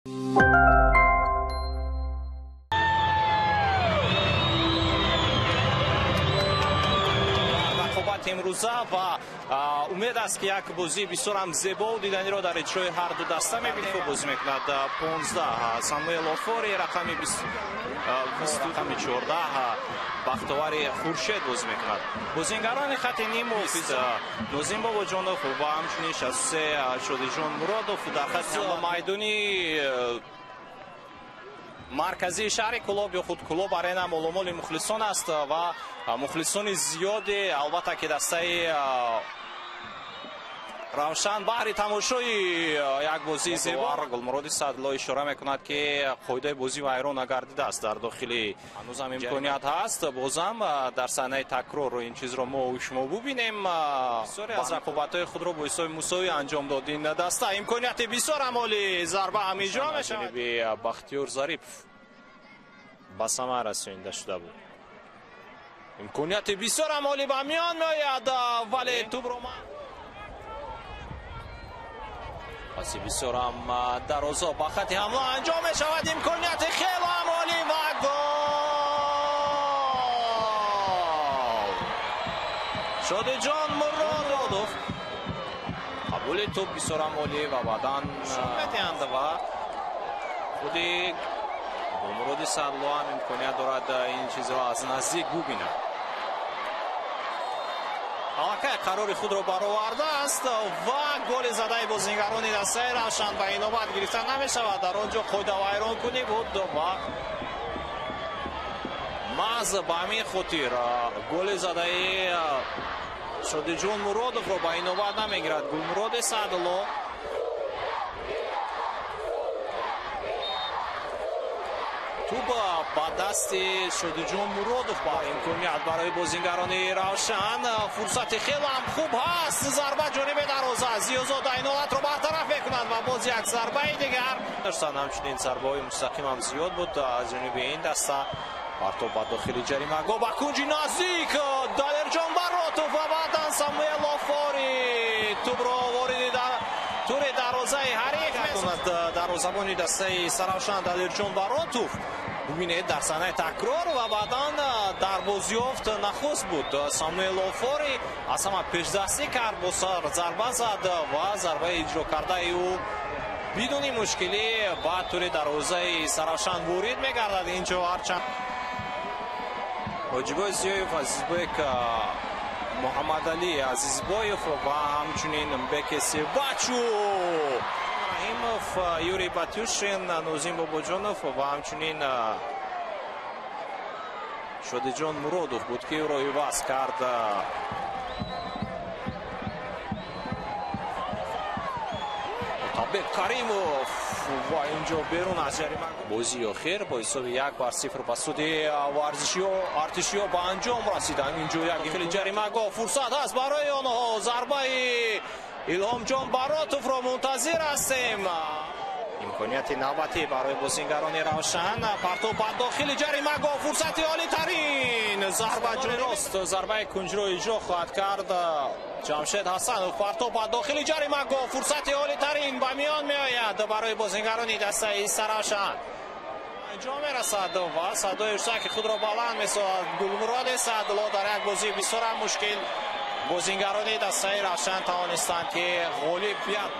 Рақобат имрӯза ва умед аст, ки як бозии бисёрам зебову диданиро дар иҷрои ҳар ду даста мебинем. Бозӣ мекунад 15 Самуэл Офори, рақами рақами 14 Бахтовари Хуршед бозӣ мекунад. Бозингарони хати нимуфиз Нозим Бобоҷонов ва ҳамчунин 63 Шодиҷон Муродов дар хати майдони марказии шаҳри Кӯлоб ё худ Кӯлоб Арена моломоли мухлисон аст ва мухлисони зиёде, албатта, ки дастаи Равшан баҳри тамошои як бозии зебо. Гулмуроди Садло ишора мекунад, ки қоидаи бозӣ вайрон нагардидааст. Дар дохили ҳанӯзам имконият ҳаст, бозам дар саҳнаи такрор ин чизро мо шумо бубинем. Бисёре аз рақобатҳои худро бо ҳисоби мусовӣ анҷом дод ин даста. Имконияти бисёр амоли, зарба ҳам иҷро мешавад. Бахтиёр Зарипов ба самар расонида шуда буд. Имконияти бисёр амоли ба миён меояд, вале тӯбро паси бисёрам дарозо ба хати ҳамла анҷом мешавад. Имконияти хело амолӣ ва гол! Шодиҷон Муродов, қабули тӯб бисёрам олӣ ва баъдан метиҳанд ва худи Гулмуроди Садло ҳам имконият дорад ин чизро аз наздик бубинад. Аллакай қарори худро баровардааст ва голи задаи бозингарони дастаи Равшан ба инобат гирифта намешавад. Дар он ҷо қоидавайронкунӣ буд ва маҳз ба ҳамин хотир голи задаи Шодиҷон Муродовро ба инобат намегирад Гулмуроди Садло. Тӯб ба дасти Шодиҷон Муродов ба имконият барои бозингарони Равшан. Фурсати хеле ҳам хуб ҳаст, зарба ҷониби дароза, Зиёзода ин ҳолатро бартараф мекунад ва боз як зарбаи дигар доштанд. Ҳамчунин зарбаҳои мустақим ҳам зиёд буд аз ҷониби ин даста. Партоб ба дохили ҷаримагоҳ, ба кунҷи наздик, Далерҷон Баротов ва баъдан Самуэл Офори тӯбро вориди тури дарозаи ҳариф мекунад. Дарвозабони дастаи Саравшан Далерҷон Баротов, бубинед дар саҳнаи такрор, ва баъдан дар бозёфт нахуст буд Самуэл Офори, аз ҳама пешдастӣ кард, бо сар зарба зад ва зарбаи иҷро кардаи ӯ бидуни мушкилӣ ба тури дарвозаи Саравшан ворид мегардад. Инҷо ҳарчанд Ҳоҷибой Зиёев, Азизбек Муҳаммадалӣ Азизбоев ва ҳамчунин Беке Себачу Раҳимов, Юрий Батюшин, Нозим Бобоҷонов ва ҳамчунин Шодиҷон Муродов буд, ки ӯро иваз кард. Отабек Каримов ва инҷо берун аз ҷарима. Бозии охир бо ҳисоби 1-0 ба суди варзишиё артишиё ба анҷом расиданд. Инҷо як хеле ҷаримагоҳ фурсат ҳаст барои онҳо. Зарбаи Илҳомҷон Баротовро мунтазир ҳастем. Имконияти навбатӣ барои бозингарони Равшан, партоб ба дохили ҷаримагоҳ, фурсати олитарин, зарба ҷои рост, зарбаи кунҷро иҷро хоҳад кард Ҷамшед Ҳасанов. Партоб ба дохили ҷаримагоҳ, фурсати олитарин ба миён меояд барои бозингарони дастаи Саравшан. Анҷом мерасад ва садои шаки худро баланд месозад Гулмуроди Садло. Дар як бозии бисёрам мушкил бозингарони дастаи Равшан тавонистанд, ки ғолиб бият.